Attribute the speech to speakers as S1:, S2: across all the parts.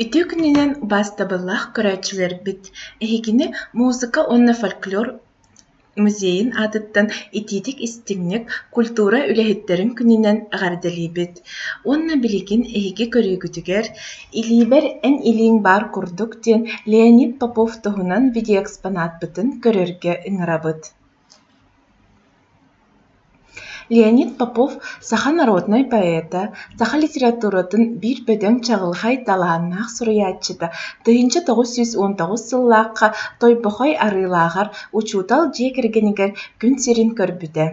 S1: Үтүө күнүнэн убаастабыллаах көрөөччүлэрбит! Эһигини музыка уонна фольклор музейын аатыттан итиитик-истиҥник культура үлэһиттэрин күнүнэн эҕэрдэлиибит уонна билигин эһиги көрүүгүтүгэр «Илиибэр эн илииҥ баар курдук» диэн Леонид Попов туһунан видеоэкспонатпытын көрөргө ыҥырабыт. Леонид Попов саха народнай поэта, саха литературатын биир бөдөҥ чаҕылхай талааннаах суруйааччыта 1919 сыллаахха Тойбохой Арыылааҕар учуутал дьиэ кэргэнигэр күн сирин көрбүтэ.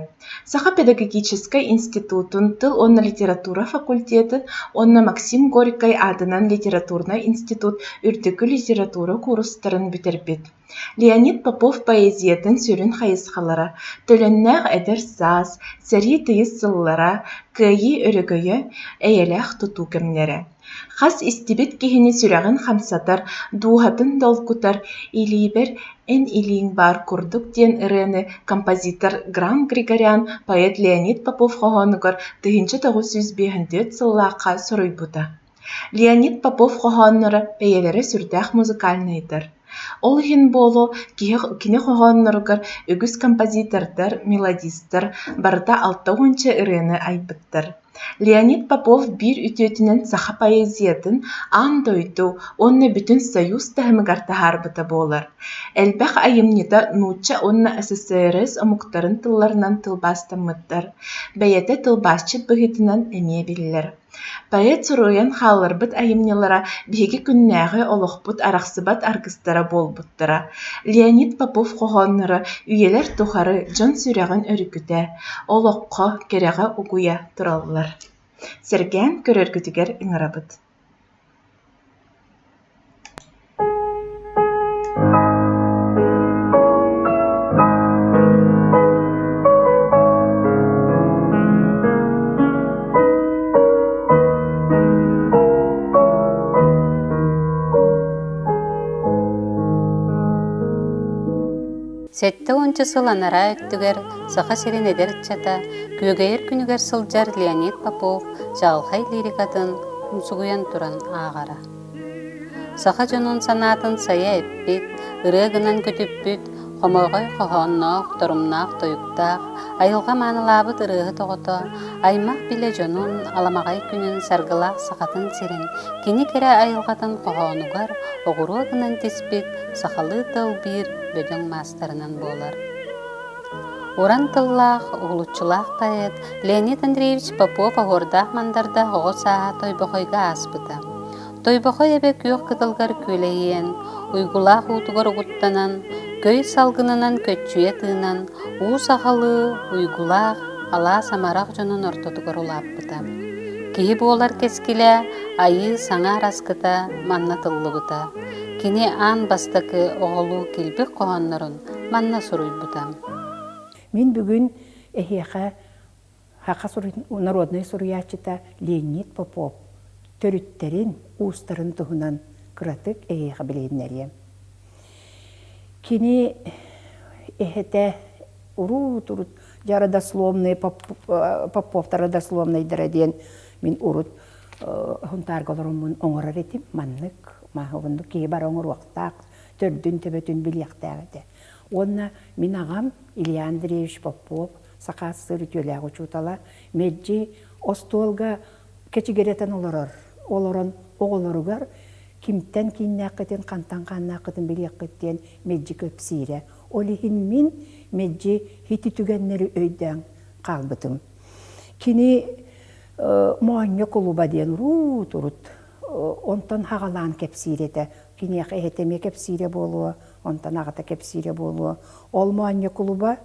S1: Саха педагогическай институтун тыл уонна литература факультетын уонна Максим Горькай аатынан литературнай институт үрдүкү литература куурустарын бүтэрбит. Леонид Попов поэзиятын сүрүн хайысхалара: төлөннөөх эдэр саас, сэрии тыйыс сыллара, кыайыы өрөгөйө, эйэлээх тутуу кэмнэрэ. Хас истибит киһини сүрэҕин хамсатар, дууһатын долгутар «Илиибэр эн илииҥ баар курдук» диэн ырыаны композитор Гран Григорян поэт Леонид Попов хоһоонугар 1954 сыллаахха суруйбута. Леонид Попов хоһоонноро бэйэлэрэ сүрдээх музыкальнайдар. Ол иһин буолуо, кини хоһоонноругар үгүс композитордар, мелодистар барыта 60 ырыаны айбыттар. Леонид Попов биир үтүөтүнэн саха поэзиятын аан дойду уонна бүтүн Союз таһымыгар таһаарбыта буолар. Элбэх айымньыта нуучча уонна СССР омуктарын тылларынан тылбаастаммыттар. Бэйэтэ тылбаасчыт быһыытынан эмиэ биллэр. Поэт суруйан хаалларбыт айымньылара биһиги күннээҕи олохпут арахсыбат аргыстара буолбуттара. Леонид Попов хоһоонноро үйэлэр тухары дьон сүрэҕин өрүкүтэ, олоххо, кэрэҕэ угуйа тураллар. Сэргээн көрөргүтүгэр ыҥырабыт.
S2: Сэттэ уонча сыл анараа өттүгэр Саха сирин эдэр ыччата күөгэйэр күнүгэр сылдьар Леонид Попов чаҕылхай лирикатын умсугуйан туран ааҕара. Саха дьонун санаатын сайа эппит, ырыа гынан көтүппүт, хомоҕой хоһоонноох, торумнаах тойуктаах, айылҕа маанылаабыт ырыаһыт оҕото, аймах-билэ дьонун, аламаҕай күнүн саргылаах сахатын сирин, кини кэрэ айылҕатын хоһоонугар оҕуруо гынан тиспит сахалыы тыл биир бөдөҥ маастарынан буолар. Уран тыллаах, уһулуччулаах поэт Леонид Андреевич Попов оһуордаах мандардаах оҕо сааһа Тойбохойго ааспыта. Тойбохой эбэ күөх кытылгар күөлэһийэн, уйгулаах уутугар угуттанан, көй салгынынан көччүйэ тыынан, уу сахалыы, уйгулаах, алаас амарах дьонун ортотугар улааппыта. Киһи буолар кэскилэ, айыы саҥа араскыта манна тыллыбыта. Кини аан бастакы оҕолуу килбик хоһооннорун манна суруйбута.
S3: Мин бүгүн эһиэхэ Саха народнай суруйааччыта Леонид Попов төрүттэрин, уустарын туһунан кыратык эһиэхэ билиһиннэриэм. Кини эһэтэ урут-урут дьэ родословные Поповтар родословнайдара диэн мин урут Хунтаарга олороммун оҥорор этим. Маннык маһыбыннык киһи бары оҥоруохтаах, төрдүн төбөтүн билиэхтээх этэ. Уонна мин аҕам Илья Андреевич Попов, Саха СССР үтүөлээх учуутала, мэлдьи остуолга кэчигирэтэн олорор, олорон оҕолоругар кимтэн кииннээххитин, хантан хааннааххытын билиэххит диэн мэлдьи кэпсиирэ. Ол иһин мин мэлдьи ити түгэннэри өйдөөн хаалбытым. Кини Моонньо кулуба диэн уруут-урут онтон хаҕалаан кэпсиир этэ. Киниэхэ эһэтэ эмиэ кэпсиирэ буолуо, онтон аҕата кэпсиирэ буолуо. Ол Моонньо кулуба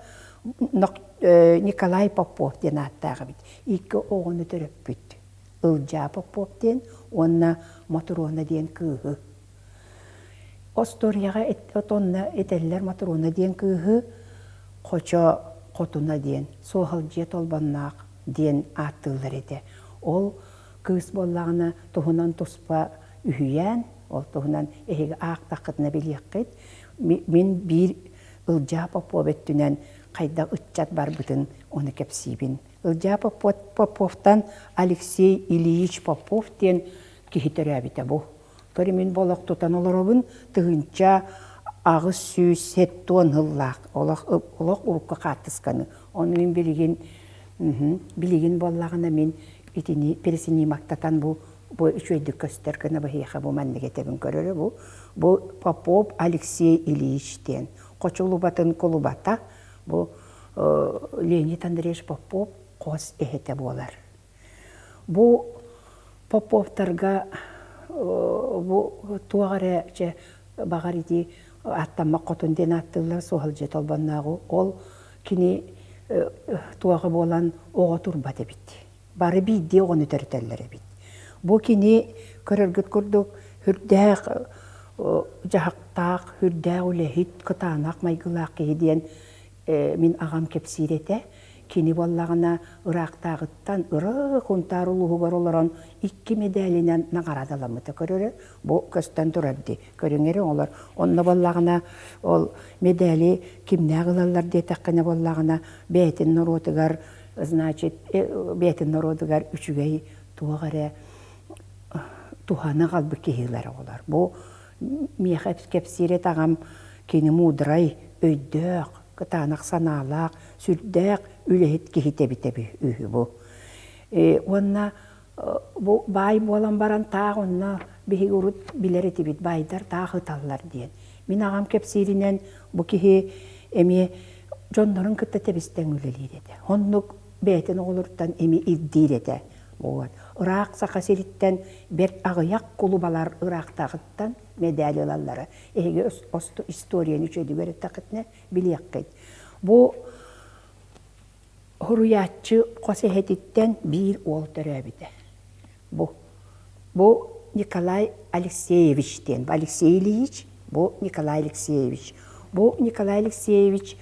S3: Николай Попов диэн ааттаах эбит. Икки оҕону төрөппүт. Ылдьаа Попов диэн уонна Мотуруона диэн кыыһы. Остуоруйаҕа отонно этэллэр Мотуруона диэн кыыһы Хочо Хотуна диэн, Суоһалдьыйа Толбонноох диэн ааттыыллар этэ. Ол кыыс буоллаҕына туһунан туспа үһүйээн, ол туһунан эһиги аахтаххытына билиэххит. Мин биир Ылдьаа Попов өттүнэн хайдах ыччат барбытын ону кэпсиибин. Ылдьаа Поповтан Алексей Ильич Попов диэн киһи төрөөбүтэ бу. Көрүмүн болох тутан олоробун 1870 сыллаах олох олох урукку хаартысканы. Ону мин билигин билигин буоллаҕына мин итини переснимактатан бу бу үчүгэйдик көстөр гына быһыаха бу маннык этэбин көрөрө бу бу Попов Алексей Ильич диэн Хочулубатын кулубата бу Леонид Андреевич Попов хос эһэтэ буолар. Бу Поповтарга бу туох эрэ чэ баҕар ити аттаммат хотун диэн ааттыыллар суһалдьыт Толбоннооҕу ол кини туоҕа буолан оҕо турбат эбит. Бары биирдии оҕону төрөтөллөр эбит. Бу кини көрөргүт курдук сүрдээх дьаһахтаах, сүрдээх үлэһит, кытаанах майгылаах киһи диэн мин аҕам кэпсиир этэ. Кини буоллаҕына ыраахтааҕыттан ыраах Хунтаар улууһугар олорон икки мэдээлинэн наҕараадаламмыта көрөрө. Бу көстөн турар дии. Көрүҥ эрэ оҥолор. Онно буоллаҕына ол мэдээли кимнээх ылаллар диэтэххинэ буоллаҕына бэйэтин норуотугар значит бэйэтин норуотугар үчүгэй туох эрэ туһаны аҕалбыт киһилэр оҕолор. Бу миэхэ кэпсиир этэ аҕам кини муударай, өйдөөх, кытаанах санаалаах, сүрдээх үлэһит киһитэ эбитэ үһү бу. Уонна бу баай буолан баран таах онно биһиги урут билэр этибит баайдар таах ыталлар диэн. Мин аҕам кэпсииринэн бу киһи эмиэ дьоннорун кытта тэбистэҥ үлэлиир этэ. Оннук бэйэтин оҕолоруттан эмиэ ирдиир этэ. Вот. Ыраах Саха сириттэн бэрт аҕыйах кулубалар ыраахтааҕыттан мэдээл ылаллара. Эһиги историяны үчүгэйдик эттэххитинэ билиэххит. Бу Суруйааччы хос эһэтиттэн биир уол төрөөбүтэ. Бу бу Николай Алексеевич диэн. Алексей Ильич, бу Николай Алексеевич. Бу Николай Алексеевич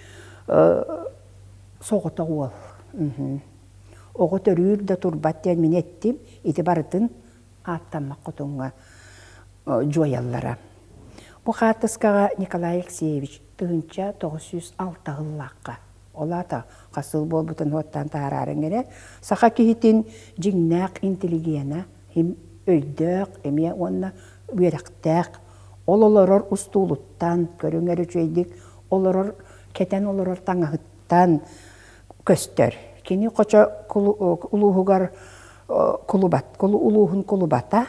S3: соҕотох уол. Оҕо төрүүр да турбат диэн мин эттим. Ити барытын ааттаммат хотуҥҥа дьуойаллара. Бу хаартыскаҕа Николай Алексеевич 1906 сыллаахха Ол аата хас сыл буолбутун уоттаан таһаараарыҥ эрэ, саха киһитин дьиҥнээх интеллигенэ, өйдөөх эмиэ уонна үөрэхтээх, ол олорор устуулуттан, көрүҥ эрэ үчүгэйдик олорор, кэтэн олорор таҥаһыттан көстөр. Кини Хочо улууһугар кулубат, улууһун кулубата.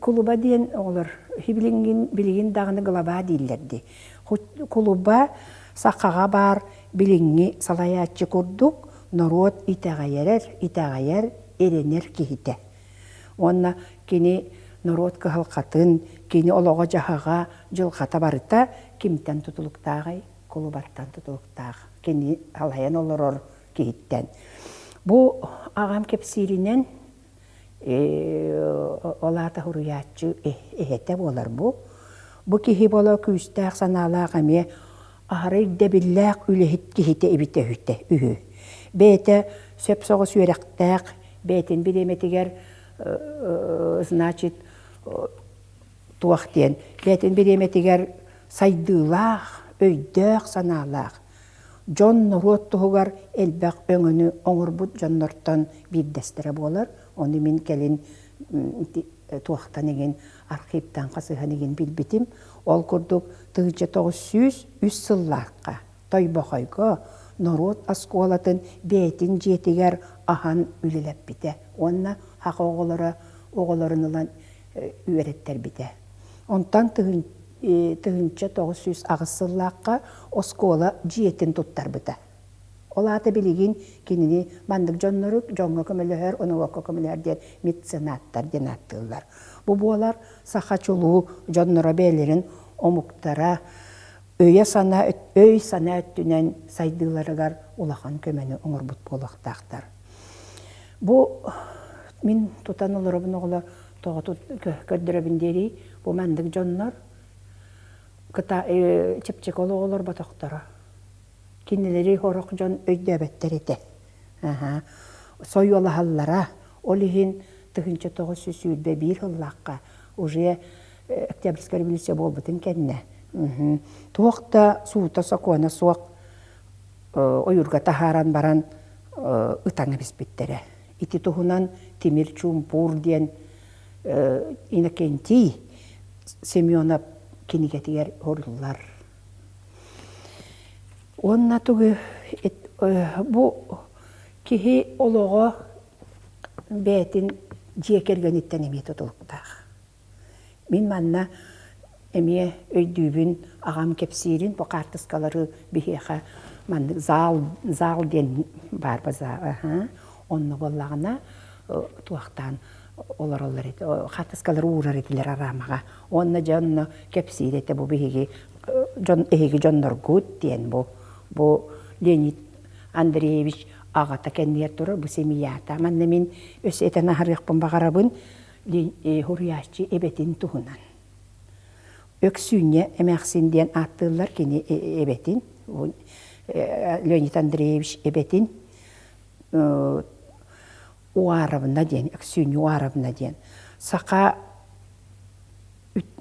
S3: Кулуба диэн оҕолор билигин, билигин даҕаны глава дииллэр дии. Кулуба сахаҕа баар билиҥҥи салайааччы курдук норуот итэҕэйэрэр, итэҕэйэр, эрэнэр киһитэ. Уонна кини норуот кыһалҕатын, кини олоҕо-дьаһаҕа, дьылҕата барыта кимтэн тутулуктааҕый? Кулубаттан тутулуктаах. Кини салайан олорор киһиттэн. Бу аҕам кэпсииринэн ол аата суруйааччы эһэтэ буолар бу. Бу киһи буола күүстээх санаалаах эмиэ аһара ирдэбиллээх үлэһит киһитэ эбитэ үһүтэ үһү. Бэйэтэ сөп соҕус үөрэхтээх, бэйэтин бириэмэтигэр значит туох диэн бэйэтин бириэмэтигэр сайдыылаах, өйдөөх санаалаах дьон норуот туһугар элбэх өҥөнү оҥорбут дьоннортон биирдэстэрэ буолар. Ону мин кэлин туохтан игин архивтан хасыһан игин билбитим. Ол курдук 1903 сыллаахха Тойбохойго норуот оскуолатын бэйэтин дьиэтигэр аһан үлэлэппитэ уонна саха оҕолоро оҕолорун ылан үөрэттэрбитэ. Онтон 1908 сыллаахха оскуола дьиэтин туттарбыта. Ол аата билигин кинини маннык дьоннору дьоҥҥо көмөлөһөр, норуокка көмөлөһөр диэн меценаттар диэн ааттыыллар. Бу буолар саха чулуу дьонноро бэйэлэрин омуктара өйө-санаа өй-санаа өттүнэн сайдыыларыгар улахан көмөнү оҥорбут буолуохтаахтар. Бу мин тутан олоробун оҕолор тоҕо көрдөрөбүн диэрий бу маннык дьоннор кыта чэпчэки олоҕу олорботохторо. Кинилэри сорох дьон өйдөөбөттөр этэ. Сойуолаһаллара. Ол иһин 1921 сыллаахха уже Октябрьская революция буолбутун кэннэ туох да суута-сокуона суох ойуурга таһааран баран ытан кэбиспиттэрэ. Ити туһунан Тимир Чуумпуур диэн Иннокентий Семенов кинигэтигэр суруллар. Уонна тугу бу киһи олоҕо бэйэтин дьиэ кэргэниттэн эмиэ тутулуктаах. Мин манна эмиэ өйдүүбүн аҕам кэпсиирин бу хаартыскалары биһиэхэ маннык зал зал диэн баар база онно буоллаҕына туохтаан олороллор этэ хаартыскалары уурар этилэр араамаҕа уонна дьэ онно кэпсиир этэ бу биһиги дьон эһиги дьонноргут диэн бу бу Леонид Андреевич аҕата кэннигэр турар бу семьята манна мин өссө этэн аһарыахпын баҕарабын Суруйааччы эбэтин туһунан. Өксүүнньэ эмээхсин диэн ааттыыллар кини эбэтин, Леонид Андреевич эбэтин Уаровна диэн, Өксүүнньэ Уаровна диэн. Саха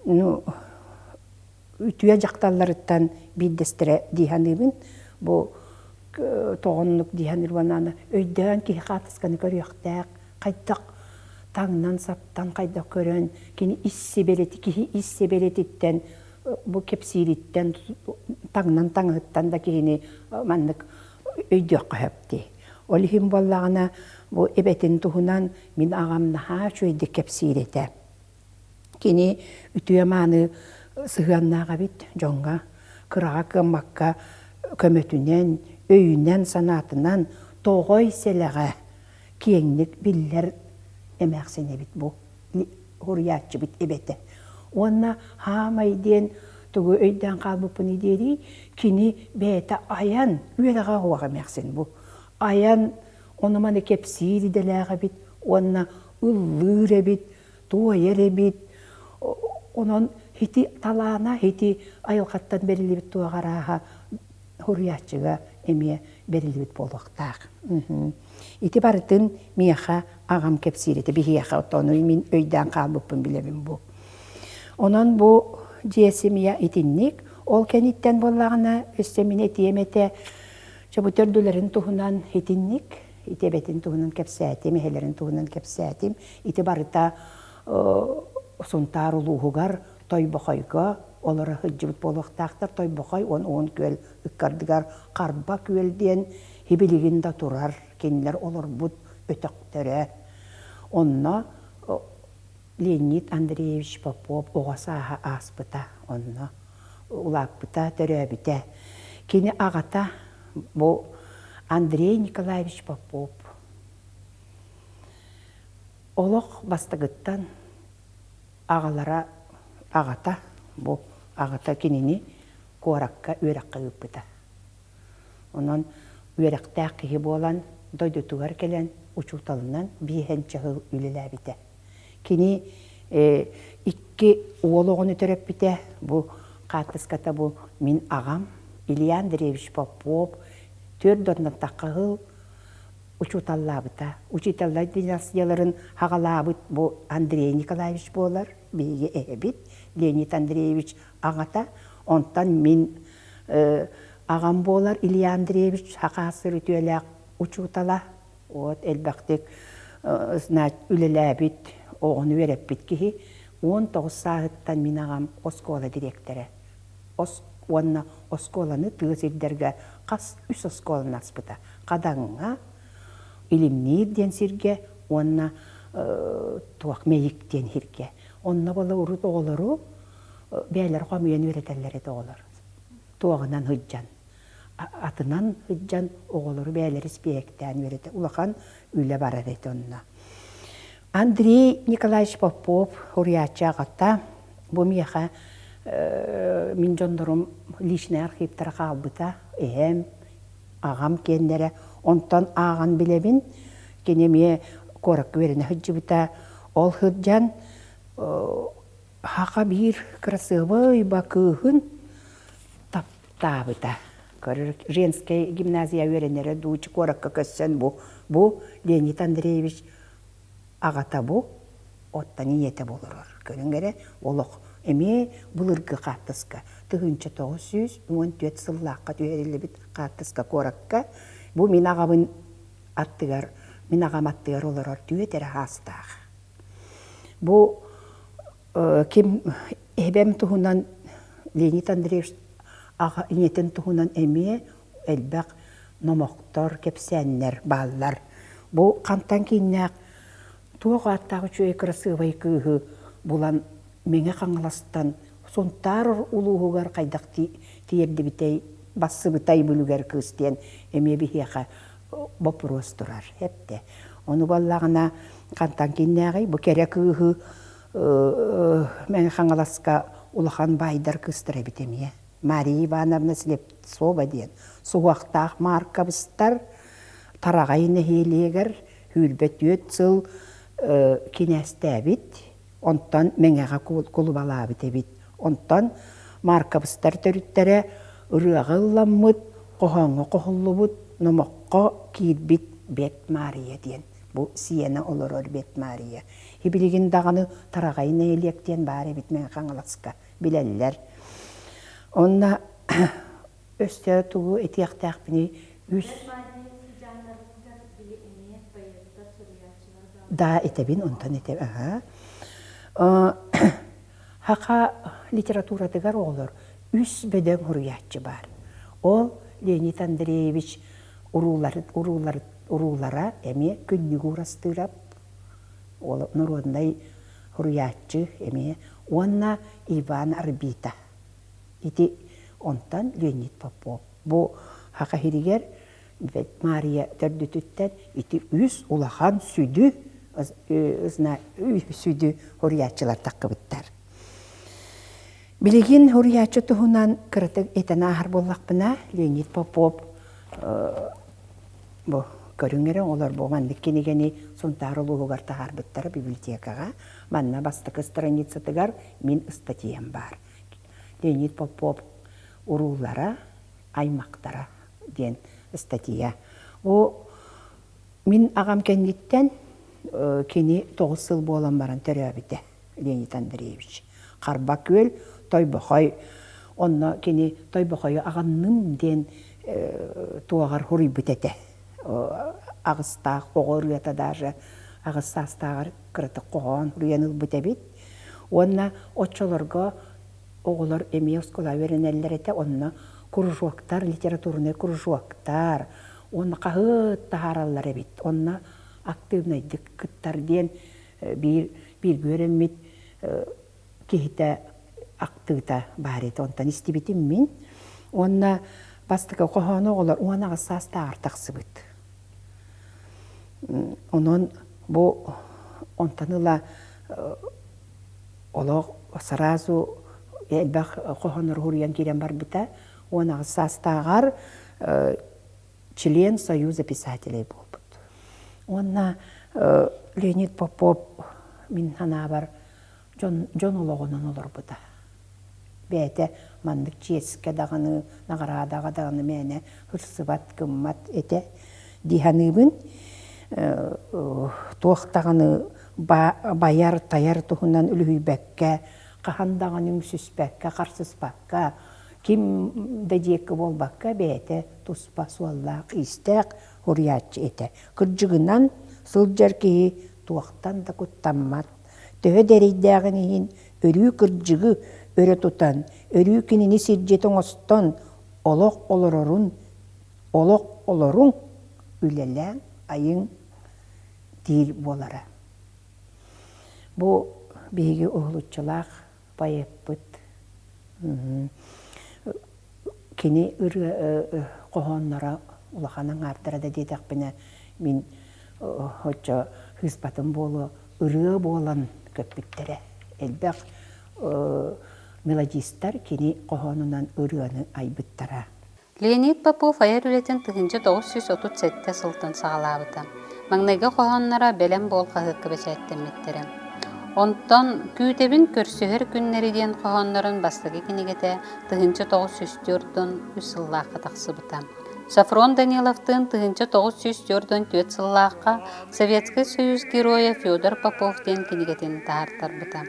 S3: ну, үтүө дьахталларыттан биирдэстэрэ дии саныыбын. Бу тоҕоннук дии саныыр өйдөөн киһи хаартысканы көрүөхтээх, хайдах таҥнан-саптан хайдах көрөн кини ис сибэлити киһи ис сибэлититтэн бу кэпсиириттэн таҥнан таҥаһыттан да киһини маннык өйдүөххэ сөп дии. Ол иһин буоллаҕына бу эбэтин туһунан мин аҕам наһаа үчүгэйдик кэпсиир этэ. Кини үтүө-мааны сыһыаннаах эбит дьоҥҥо, кыраҕа кыаммакка көмөтүнэн, өйүнэн-санаатынан тоҕой сэлэҕэ киэҥник биллэр эмээхсин эбит бу суруйааччыбыт эбэтэ. Уонна хаамай диэн тугу өйдөөн хаалбыппын диэрий, кини бэйэтэ айан үөрэҕэ оһуох эмээхсин бу. Айан ону-маны кэпсиир идэлээх эбит уонна ыллыыр эбит, туойар эбит. Онон ити талаана, ити айылҕаттан бэриллибит туох арааһа суруйааччыга эмиэ бэриллибит буолуохтаах. Ити барытын миэхэ аҕам кэпсиир этэ, биһиэхэ оттон мин өйдөөн хаалбыппын билэбин бу. Онон бу дьиэ семья итинник. Ол кэнниттэн буоллаҕына, өссө мин этиэм этэ, чэ бу төрдүлэрин туһунан итинник, ити эбэтин туһунан кэпсээтим, эһэлэрин туһунан кэпсээтим. Ити барыта Сунтаар улууһугар Тойбохойго олоро сылдьыбыт буолуохтаахтар. Тойбохой уон уон күөл ыккардыгар Харба күөл диэн һибилигин да турар кинилэр олорбут өтөхтөрө. Онно Леонид Андреевич Попов оҕо сааһа ааспыта, онно улааппыта, төрөөбүтэ. Кини аҕата бу Андрей Николаевич Попов олох бастакыттан аҕалара аҕата бу аҕата кинини куоракка үөрэххэ ыыппыта. Онон үөрэхтээх киһи буолан дойдутугар кэлэн учууталынан биэһэнчэ сыл үлэлээбитэ. Кини икки уол оҕону төрөппүтэ. Бу хаартыската бу мин аҕам Илья Андреевич Попов түөрт уонна тахха сыл учууталлаабыта. Учууталлар династияларын хаҕалаабыт бу Андрей Николаевич буолар, биһиги эһэбит Леонид Андреевич аҕата. Онтон мин аҕам буолар Илья Андреевич Хакасыр үтүөлээх учуутала. Вот элбэхтик үлэлээбит, оҕону үөрэппит киһи. 19 сааһыттан мин аҕам оскуола дириэктэрэ. Уонна оскуоланы тыа сирдэргэ хас үс оскуоланы аспыта. Хадаҥҥа, Илимниир диэн сиргэ уонна туох Мэйик диэн сиргэ. Онно буола урут оҕолору бэйэлэрэ хомуйан үөрэтэллэр этэ оҕолор. Туоҕунан сылдьан, атынан сылдьан оҕолору бэйэлэрэ испиэһэктээн үөрэтэ. Улахан үлэ барар этэ онно. Андрей Николаевич Попов суруйааччы аҕата бу миэхэ мин дьоннорум личнэй архивтара хаалбыта. Эһэм, аҕам киэннэрэ. Онтон ааҕан билэбин, кини эмиэ куоракка үөрэнэ сылдьыбыта. Ол сылдьан Саха биир кырасыабай кыыһын таптаабыта. Көрөр женскэй гимназия үөрэнэрэ дуу куоракка көссөн бу бу Леонид Андреевич аҕата бу оттон ийэтэ болорор. Көрүҥ эрэ олох эмиэ былыргы хаартыска 1914 сыллаахха түһэриллибит хаартыска куоракка бу мин аҕабын аттыгар мин аҕам аттыгар олорор түөрт эрэ саастаах. Бу ким эбэм туһунан Леонид Андреевич аҕа ийэтин туһунан эмиэ элбэх номохтор, кэпсээннэр бааллар. Бу хантан кииннээх туох ааттаах үчүгэй кырасыабай кыыһы булан Мэҥэ Хаҥаластан Сунтаар улууһугар хайдах тиэрдибитэй, бассыбытай бүлүгэр кыыс диэн эмиэ биһиэхэ боппуруос турар. Эптэ. Ону буоллаҕына хантан кииннээҕий бу кэрэ кыыһы Мэҥэ Хаҥаласка улахан баайдар кыыстара эбит эмиэ. Мария Ивановна Слепцова диэн суһуохтаах мааркабыстар Тараҕай нэһилиэгэр 24 сыл кинээстээбит, онтон Мэҥэҕэ кулубалаабыт эбит. Онтон Мааркабыстар төрүттэрэ ырыаҕа ылламмыт, хоһооҥҥо хоһуллубут, номоххо киирбит Бэт Маарыйа диэн. Бу сиэнэ олорор Бэт Маарыйа. Билигин даҕаны Тараҕай нэһилиэк диэн баар эбит Мэҥэ Хаҥаласка билэллэр. Онно өссө тугу этиэхтээхпиний үс Да, этэбин, онтон этэ аһа. Хаха литературатыгар оҕолор үс бөдөҥ суруйааччы баар. Ол Леонид Андреевич уруулары, уруулары, уруулара эмиэ Күннүгү Урастыырап, ол народнай суруйааччы эмиэ уонна Иван Арбита. Ити онтон Леонид Попов. Бу Хаха сиригэр Маарыйа төрдүтүттэн ити үс улахан сүдү сүдү суруйааччылар таххыбыттар. Билигин суруйааччы туһунан кыратык этэн ааһар буоллахпына, Леонид Попов бу көрүҥ эрэ оҕолор бу маннык кинигэни Сунтаар улууһугар таһаарбыттара библиотекаҕа. Манна бастакы страницатыгар мин ыстатыйам баар. Леонид Попов уруулара, аймактара диэн ыстатыйа. Бу мин аҕам кэнниттэн кини 9 сыл буолан баран төрөөбүтэ Леонид Андреевич. Харба Күөл, Тойбохой. Онно кини Тойбохойу аҕынным диэн туоҕар суруйбут этэ. Аҕыстаах оҕо ырыата даже аҕыс саастааҕар кыратык хоһоон суруйан ылбыт эбит. Уонна оччолорго оҕолор эмиэ оскуола үөрэнэллэр этэ, онно кружоктар, литературнай кружоктар, уонна хаһыат таһаараллар эбит. Онно активнайдык кыттар диэн биир бииргэ үөрэммит киһитэ актыыта баар этэ. Онтон истибитим мин. Уонна бастакы хоһоону оҕолор 18 саастааҕар тахсыбыт. Онон бу онтон ыла олох сразу элбэх хоһооннору суруйан киирэн барбыта. 18 саастааҕар член Союза писателей буолбут. Уонна Леонид Попов мин санаабар дьон, дьон олоҕунан олорбута. Бэйэтэ маннык чиэскэ даҕаны, наҕараадаҕа даҕаны мээнэ ырсыбат, гыммат этэ дии саныыбын. Туох даҕаны байар-тайар туһунан үлүһүйбэккэ, хаһан даҕаны үҥсүспэккэ, харсыспакка, ким да диэки буолбакка бэйэтэ туспа суоллаах-иистээх суруйааччы этэ. Кырдьыгынан сылдьар киһи туохтан да куттаммат. Төһө да эрэйдээҕин иһин өрүү кырдьыгы өрө тутан, өрүү кинини сирдьит оҥостон олох олорорун, олох олоруҥ, үлэлээҥ, айыҥ диир буолара. Бу биһиги уһулуччулаах поэппыт. Кини ырыа хоһоонноро улахан аҥаардара да диэтэхпинэ, мин оччо сыыспатым буолуо, ырыа буолан көппүттэрэ. Элбэх мелодистар кини хоһоонунан ырыаны айбыттара.
S2: Леонид Попов айар үлэтин 1937 сылтан саҕалаабыта. Маҥнайгы хоһоонноро «Бэлэм буол» хаһыакка бэчээттэммиттэрэ. Онтон «Күүтэбин көрсүһэр күннэри» диэн хоһооннорун бастакы кинигэтэ 1943 сыллаахха тахсыбыта. Софрон Даниловтыын 1944 сыллаахха Советскай Союз Геройа Федор Попов диэн кинигэтин таһаартарбыта.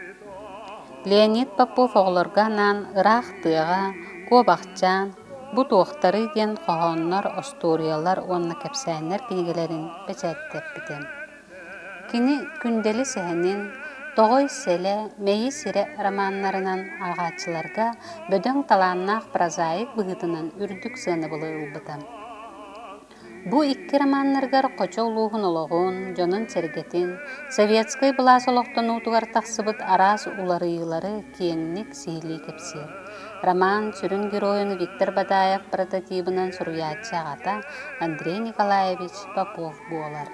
S2: Леонид Попов оҕолорго анаан «Ыраах тыаҕа», «Куобахчаан», «Бу туохтарый» диэн хоһооннор, остуоруйалар уонна кэпсээннэр кинигэлэрин бэчээттэппитэ. Кини Күндэли сэһэнин, Тоҕой сэлэ, Мэйи сирэ романнарынан ааҕааччыларга бөдөҥ талааннаах прозаик быһыытынан үрдүк сыанабылы ылбыта. Бу икки романнарыгар Хочо улууһун олоҕун, дьонун-сэргэтин, советскай былаас олохтонуутугар тахсыбыт араас уларыйыылары киэҥник сиһилии кэпсиир. Роман сүрүн геройун Виктор Бадаев прототибынан суруйааччы аҕата Андрей Николаевич Попов буолар.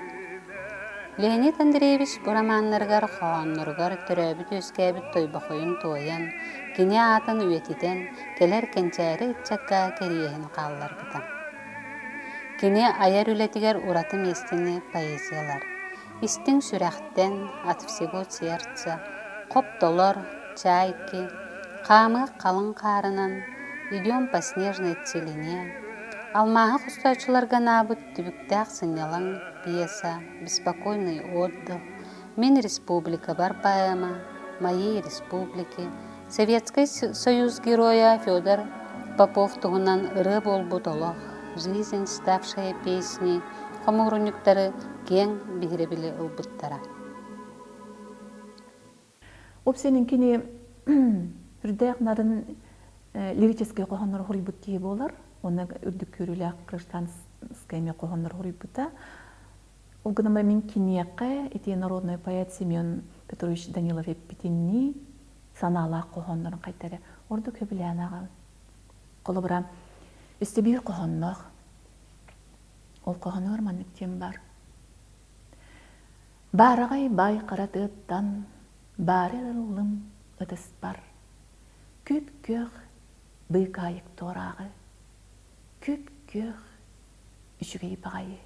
S2: Леонид Андреевич бу романнарыгар, хоһоонноругар төрөөбүт-үөскээбит Тойбохойун туойан, кини аатын үйэтитэн, кэлэр кэнчээри ыччакка кэриэһин хаалларбыта. Кини айар үлэтигэр ураты миэстэни поэзиялар «Истиҥ сүрэхтэн», «От всего сердца», «Хоптолор», «Чайки», «Хаамыах халыҥ хаарынан», «Идем по снежной целине», «Алмааһы хостооччуларга анаабыт түбүктээх сынньалаҥ» пьеса, «Беспокойный отдых», «Мин республикабар» поэма, «Моей республике», Советскай Союз геройа Федор Попов туһунан ырыа буолбут олох, «Жизнь, ставшая песней» хомуурунньуктары киэҥ биһирэбили ылбыттара.
S4: Опсенин кини үрдээх нарын лирическэй хоһооннору хоруйбут киһи буолар. Онно үрдүк көрүүлээх гражданскай эмиэ хоһооннору хоруйбута. Ол гынан баран мин киниэхэ ити народный поэт Семен Петрович Данилов эппитинии санаалаах хоһооннорун хайта эрэ ордук сөбүлээн ааҕабын. Холобура, өссө биир хоһоонноох. Ол хоһоонугар маннык диэн баар. Баараҕай баай хара тыаттан баары ыллым ытыспар. Күп-күөх быыкаайык туорааҕы, күп-күөх үчүгэй баҕайы.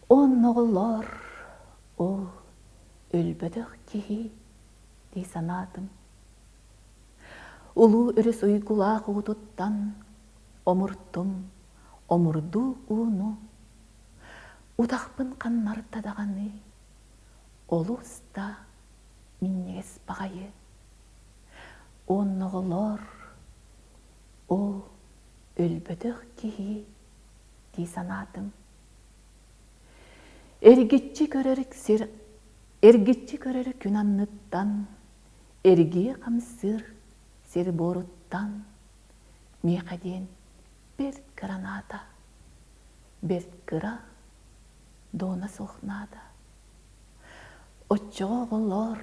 S4: Онноҕолор ол өлбөтөх киһи дии санаатым. Улуу өрүс уйгулаах уутуттан омуртум, омурдуу ууну. Утахпын ханнарда даҕаны, олус да минньигэс баҕайы. Онноҕолор ол өлбөтөх киһи дии санаатым. Эргиччи көрөр сир Эргиччи көрөр күн анныттан, эргийэ хамсыыр сир буоруттан миэхэ диэн бэрт кыра наада, бэрт кыра дуона суох наада. Оччоҕо оҕолор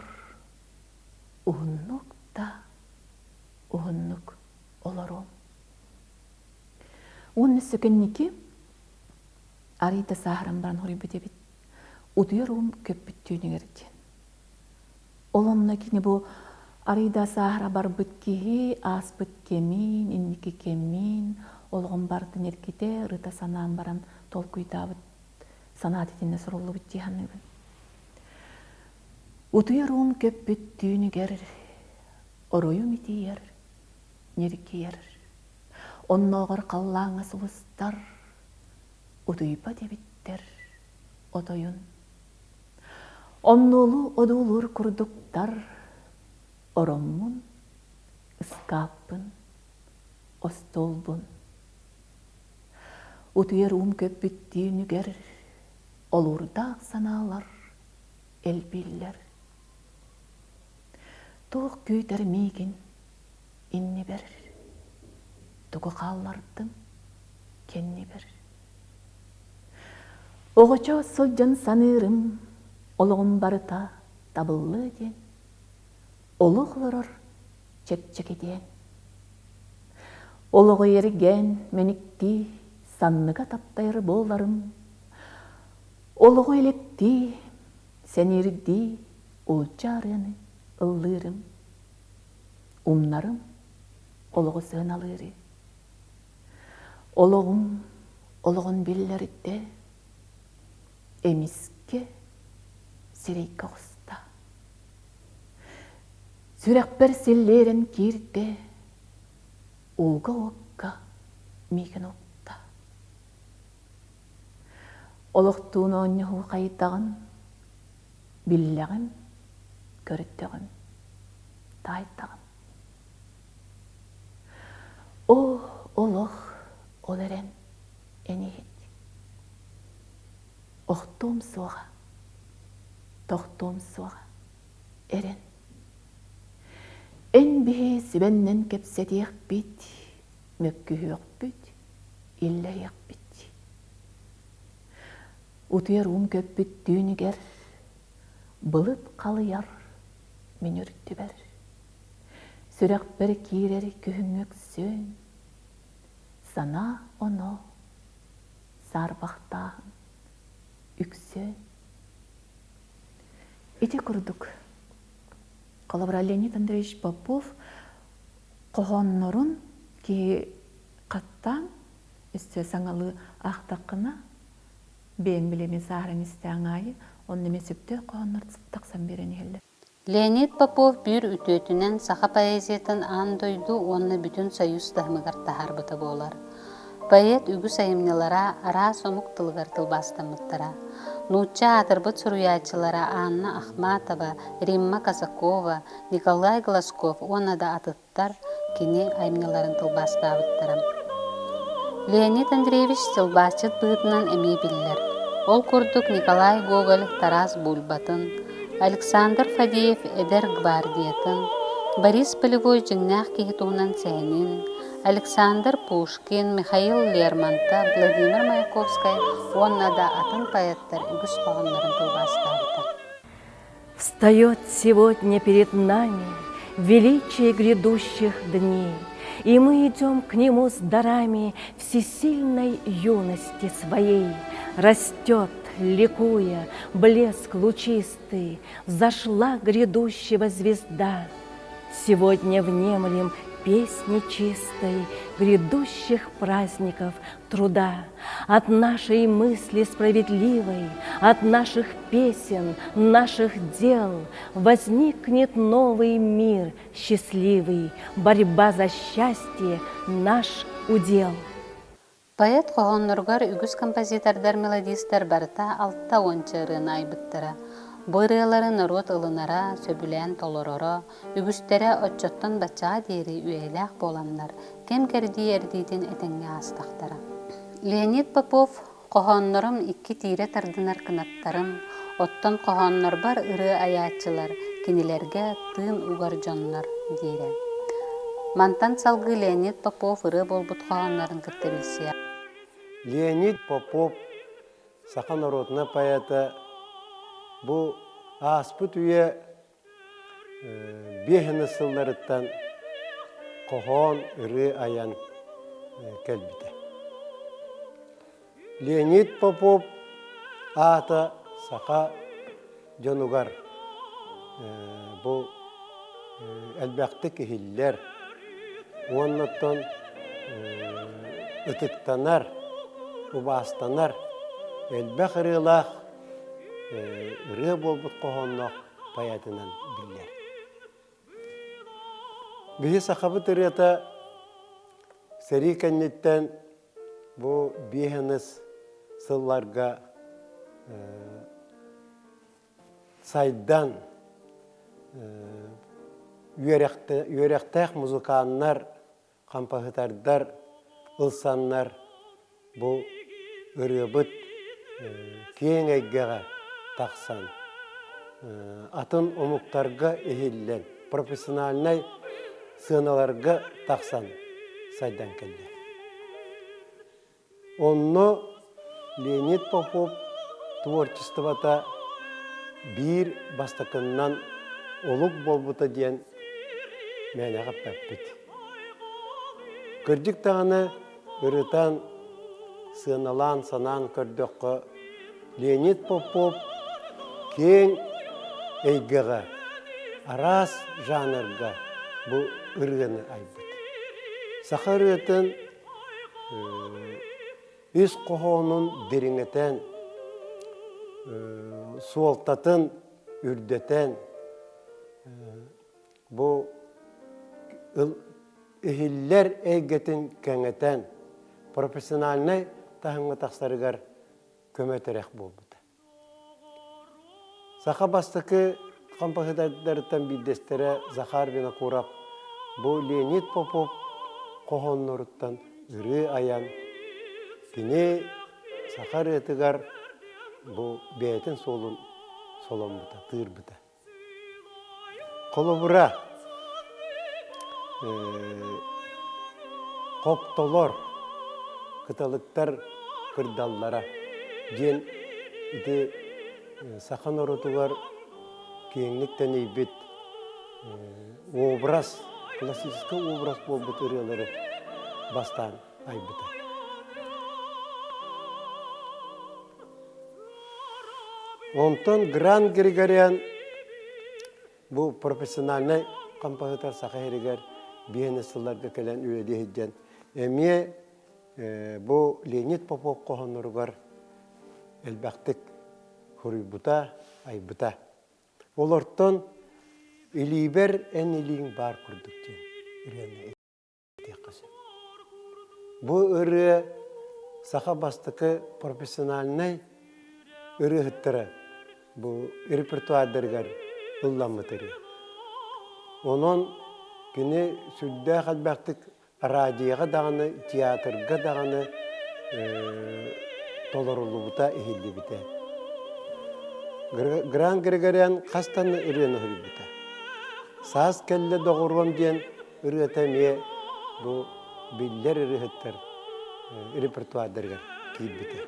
S4: уһуннук да уһуннук олоруом. Уонна өссө кэнники арыйда сааһыран баран хоруйбут эбит. Утуйар уум көппүт түүнүгэр диэн. Ол онно кини бу арыйда сааһыра барбыт киһи ааспыт кэмин, инники кэмин, олоҕун барытын эргитэ, ырыта санаан баран толкуйдаабыт санаат итиннэ суруллубут дии саныыбын. Утуйар уум көппүт түүнүгэр оройум итийэр, ньиргийэр. Оннооҕор халлааҥҥа сулустар утуйбат эбиттэр отойун. Оннуолу одуулуур курдуктар ороммун, ыскааппын, остуолбун. Утуйар уум көппүт түүнүгэр олуурдаах санаалар элбииллэр. Туох күүтэр миигин иннибэр, тугу хааллардым кэннибэр. Оҕочоос сылдьан саныырым, олоҕум барыта табыллыа диэн, олох олорор чэпчэки диэн. Олоҕу эргэн мэниктии, санныга таптайар буоларым, олоҕу элэктии, сэниирдии улдьа арыаны ыллыырым, умнарым олоҕу сыаналыыры. Олоҕум олоҕун биллэрдэ, эмискэ сирэйгэ оҕуста. Сүрэхпэр силлиэрэн киирдэ, ууга-уокка миигин укта. Олохтуун оонньоһуу хайдаҕын биллэҕим, көрдөҕүм, таайдаҕым. Оо, олох ол эрэн эн иһит. Охтуом суоҕа, тохтуом суоҕа. Эрэн. Эн биһи сүбэннэн кэпсэтиэхпит, мөккүһүөхпүт, иллэһиэхпит. Утуйар уум көппүт түүнүгэр былыт халыйар мин үрдүбэр. Сүрэхпэр киирэр күһүҥҥү өксүөн, санаа оно саарбахтааһын үксүөн. Ити курдук, холобура Леонид Андреевич Попов хоһооннорун киһи хаттаан өссө саҥалыы аахтаххына, бэйэҥ билэмин сааһыран истэҕиҥ аайы онно эмиэ сөптөөх хоһооннор тахсан биэрэн иһэллэр.
S2: Леонид Попов биир үтүөтүнэн саха поэзиятын аан дойду уонна бүтүн Союз таһымыгар таһаарбыта буолар. Поэт үгүс айымньылара араас омук тылыгар тылбаастаммыттара. Нуучча аатырбыт суруйааччылара Анна Ахматова, Римма Казакова, Николай Глазков уонна да атыттар кини айымньыларын тылбаастаабыттара. Леонид Андреевич тылбаасчыт быһыытынан эмиэ биллэр. Ол курдук Николай Гоголь Тарас Бульбатын, Александр Фадеев Эдэр гвардиятын, Борис Полевой дьиҥнээх киһи туһунан сэһэнин, Александр Пушкин, Михаил Лермонтов, Владимир Маяковскай уонна да атын поэттар үгүс хоһооннорун тылбаастаабыта.
S5: Встает сегодня перед нами величие грядущих дней, И мы идем к нему с дарами всесильной юности своей. Растет, ликуя, блеск лучистый, Взошла грядущего звезда. Сегодня внемлем песни чистой Грядущих праздников труда. От нашей мысли справедливой, от наших песен, наших дел Возникнет новый мир счастливый, Борьба за счастье наш удел.
S2: Поэт хоһоонноругар үгүс композитордар, мелодистар барыта 60 ырыаны айбыттара. Бу ырыалары норуот ылынара, сөбүлээн толороро, үгүстэрэ оччоттон баччаҕа диэри үйэлээх буоланнар, кэм-кэрдии эрдиитин этэҥҥэ аастахтара. Леонид Попов хоһооннорум икки тиирэ тардынар кынаттарым, оттон хоһооннорбор ырыа айааччылар, кинилэргэ тыын угар дьоннор диирэ. Мантан салгыы Леонид Попов ырыа буолбут хоһооннорун кытта билсиэ.
S6: Леонид Попов саха норуотунай поэта бу ааспыт үйэ Биэһинэ сылларыттан хоһоон, ырыа айан кэлбитэ. Леонид Попов аата саха дьонугар бу элбэхтик иһиллэр уонна оттон ытыктанар, убаастанар элбэх ырыалаах ырыа буолбут хоһоонноох поэтынан биллэр. Биһи сахабыт ырыата сэрии кэнниттэн бу биэһэнис сылларга сайдан үөрэхтээх музыканнар, хампаһытардар ылсаннар бу ырыабыт киэҥ эйгэҕэ тахсан, атын омуктарга иһиллэн, профессиональнай сыаналарга тахсан сайдан кэллэ. Онно Леонид Попов творчествота биир бастакыннан олук буолбута диэн мээнэҕэ эппэппит. Кырдьык даҕаны ырытан, сыаналаан санаан көрдөххө, Леонид Попов киэҥ эйгэҕэ, араас жанрга бу ырыаны айбыт. Саха ырыатын ис хоһоонун дириҥэтэн, суолтатын үрдэтэн, бу иһиллэр эйгэтин кэҥэтэн, профессиональнай таһымҥа тахсарыгар көмө-тирэх буолбута. Саха бастакы хампаһыдардарыттан биирдэстэрэ Захар Винокуров бу Леонид Попов хоһоонноруттан ырыа айан, кини саха ырыатыгар бу бэйэтин суолун соломмута, тыырбыта. Холобура, хоптолор, кыталыктар кырдаллара диэн ити саха норуотугар киэҥник тэнийбит образ, классическай образ буолбут ырыалары бастаан айбыта. Онтон Гран Григорян бу профессиональнай композитор Саха сиригэр биһиэнэ сылларга кэлэн үлэлии сылдьан эмиэ бу Леонид Попов хоһоонноругар элбэхтик суруйбута, айбыта. Олортон «Илиибэр эн илииҥ баар курдук» диэн ырыаны этиэххэ сөп. Бу ырыа саха бастакы профессиональнай ырыаһыттара бу репертуардарыгар ылламмыт ырыа. Онон кини сүрдээх элбэхтик радиоҕа даҕаны, театрга даҕаны толоруллубута иһиллибитэ. Гран Григорян хас даҕаны ырыаны суруйбута. Саас кэллэ доҕоруом диэн ырыата эмиэ бу биллэр ырыаһыттар репертуардарыгар киирбитэ.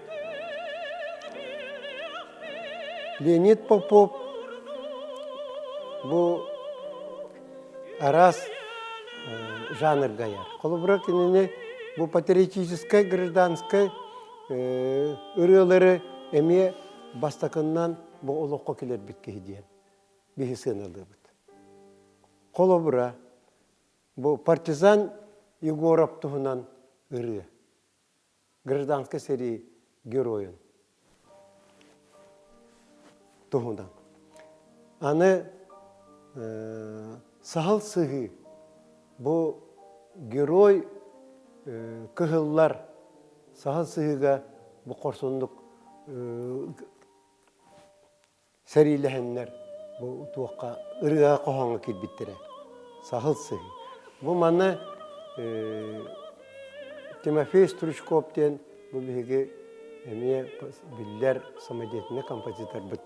S6: Леонид Попов бу араас жанрга айар. Холобура кинини бу патриотическай, гражданскай ырыалары эмиэ бастакыннан бу олоххо киллэрбит киһи диэн биһи сыаналыыбыт. Холобура, бу партизан Егоров туһунан ырыа. Гражданскай сэрии геройун туһунан. Аны саһыл сыһыы бу герой кыһыллар саһыл сыһыыга бу хорсуннук сэриилэһэннэр бу туохха ырыаҕа хоһооҥҥо киирбиттэрэ. Саһыл сыһыы. Бу маны Тимофей Стручков диэн бу биһиги эмиэ биллэр самодеятельнай композиторбыт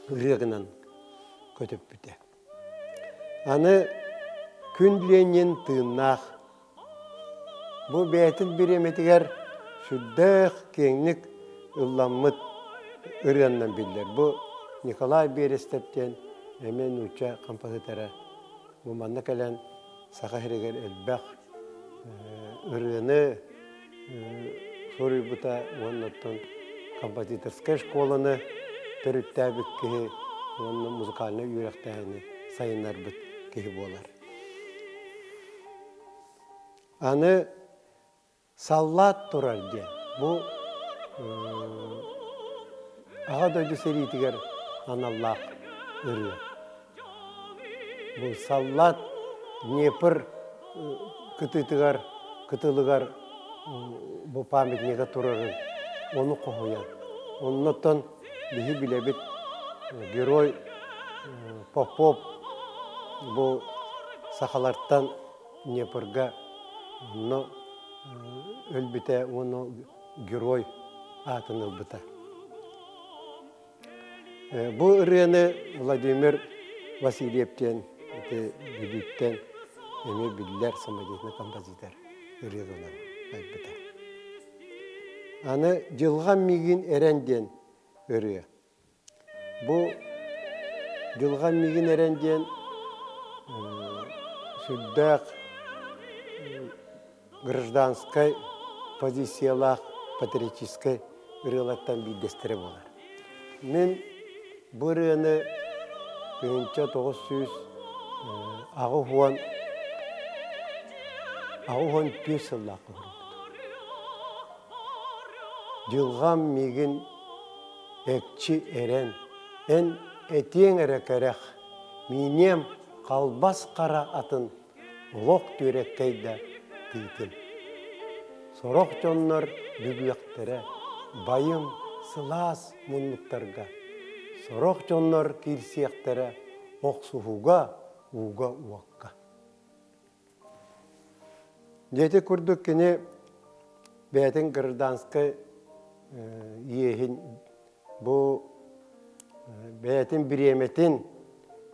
S6: ырыа гынан көтүппүтэ. Аны Күн Ленин тыыннаах Бу бэйэтин бириэмэтигэр сүрдээх киэҥник ылламмыт ырыаннан биллэр. Бу Николай Берестов диэн эмиэ нуучча композитора. Бу манна кэлэн Саха сиригэр элбэх ырыаны суруйбута уонна оттон композиторскай школаны төрүттээбит киһи уонна музыкальнай үөрэхтээһини сайыннарбыт киһи буолар. Аны саллаат турар диэн бу Аҕа дойду сэриитигэр аналлаах ырыа. Бу саллаат Днепр кытыытыгар, кытылыгар бу памятнига турарын ону хоһуйан. Оннуттан биһи билэбит герой Попов бу сахалартан Днепрга онно өлбүтэ уонна герой аатын ылбыта. Бу ырыаны Владимир Васильев диэн ити Бүлүүттэн эмиэ биллэр самодеятельный композитор ырыа гынан айбыта. Аны «Дьылҕам миигин эрэн» диэн ырыа. Бу «Дьылҕам миигин эрэн» диэн сүрдээх гражданскай позициялаах патриотическай ырыалартан биирдэстэрэ буолар. Мин бу ырыаны 1984 сыллаахха суруйбутум. Дьылҕам миигин экчи эрэн, эн этиэҥ эрэ кэрэх, мииниэм халбас хара атын олох түөрэккэй да тыытын. Сорох дьоннор бүгүөхтэрэ байым сылаас муннуктарга, сорох дьоннор киирсиэхтэрэ охсуһууга ууга-уокка. Дьэ курдук кини бэйэтин гражданскай иэһин бу бэйэтин бириэмэтин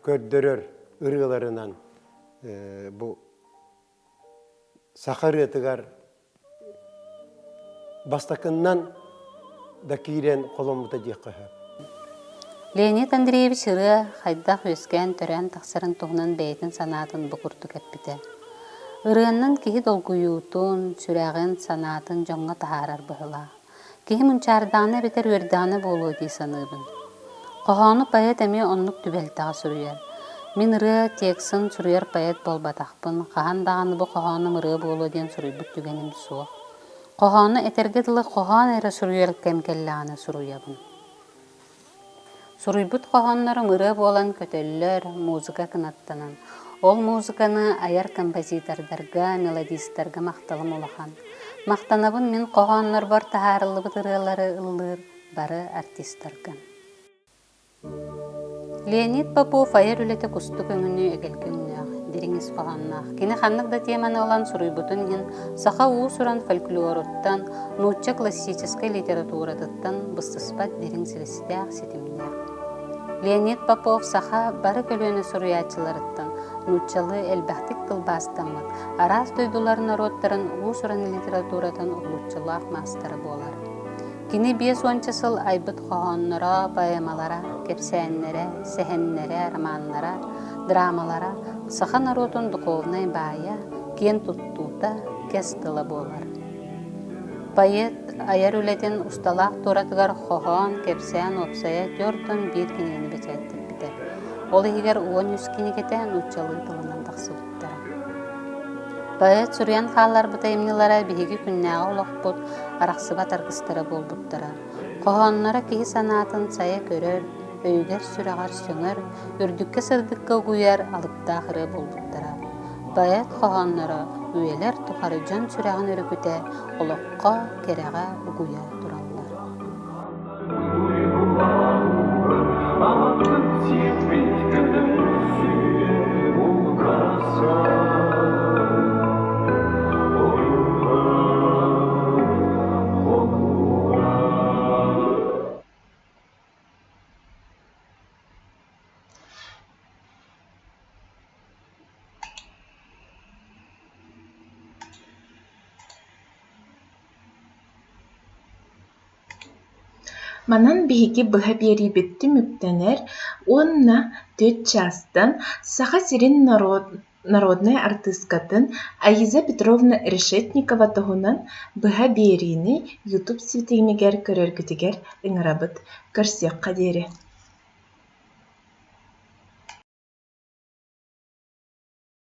S6: көрдөрөр ырыаларынан бу саха ырыатыгар бастакыннан да киирэн холоммута диэххэ сөп.
S2: Леонид Андреевич ырыа хайдах үөскээн-төрөөн тахсарын туһунан бэйэтин санаатын бу курдук эппитэ. Ырыаннан киһи долгуйуутун, сүрэҕин, санаатын дьоҥҥо таһаарар быһыылаах. Киһи мунчаардаҕына эбэтэр үөрдэҕинэ буолуо дии саныыбын. Хоһоону поэт эмиэ оннук түбэлтэҕэ суруйар. Мин ырыа тексын суруйар поэт буолбатахпын, хаһан даҕаны бу хоһоонум ырыа буолуо диэн суруйбут түгэним суох. Хоһоону этэргэ дылы хоһоон эрэ суруйар кэм кэллэҕинэ суруйабын. Суруйбут хоһооннорум ырыа буолан көтөллөр, музыка кынаттанан. Ол музыканы айар композитордарга, мелодистарга махталым улахан. Махтанабын мин хоһооннорбор таһаарыллыбыт ырыалары ыллыыр бары артистарга. Леонид Попов айар үлэтэ кустук өҥүнүү эгэлгэ өҥнөөх, дириҥ ис хоһоонноох. Кини ханнык да теманы ылан суруйбутун иһин саха уус-уран фольклоруттан, нуучча классическай литературатыттан быстыспат дириҥ силистээх, ситимнээх. Леонид Попов саха бары көлүөнэ суруйааччыларыттан нууччалыы элбэхтик тылбаастаммыт, араас дойдулар норуоттарын уус-уран литературатын уһулуччулаах маастара буолар. Кини 50 сыл айбыт хоһоонноро, поэмалара, кэпсээннэрэ, сэһэннэрэ, романнара, драмалара саха норуотун духовнай баайа, киэн туттуута, кэс тыла буолар. Поэт айар үлэтин усталаах туоратыгар хоһоон, кэпсээн уопсайа 41 кинигэни бэчээттэппитэ. Ол иһигэр 13 кинигэтэ нууччалыы тылынан тахсыбыттара. Поэт суруйан хаалларбыт айымньылара биһиги күннээҕи олохпут арахсыбат аргыстара буолбуттара. Хоһоонноро киһи санаатын сайа көрөр, өйүгэр-сүрэҕэр сөҥөр, үрдүккэ-сырдыкка угуйар алыптаах ырыа буолбуттара. Поэт хоһоонноро үйэлэр тухары дьон сүрэҕин өрүкүтэ, олоххо, кэрэҕэ угуйа тураллар.
S1: Манан биһиги быһа биэриибит түмүктэнэр уонна түөрт чаастан Саха сирин народнай артыыскатын Аиза Петровна Решетникова туһунан быһа биэриини YouTube ситимигэр көрөргүтүгэр ыҥырабыт. Көрсүөххэ диэри.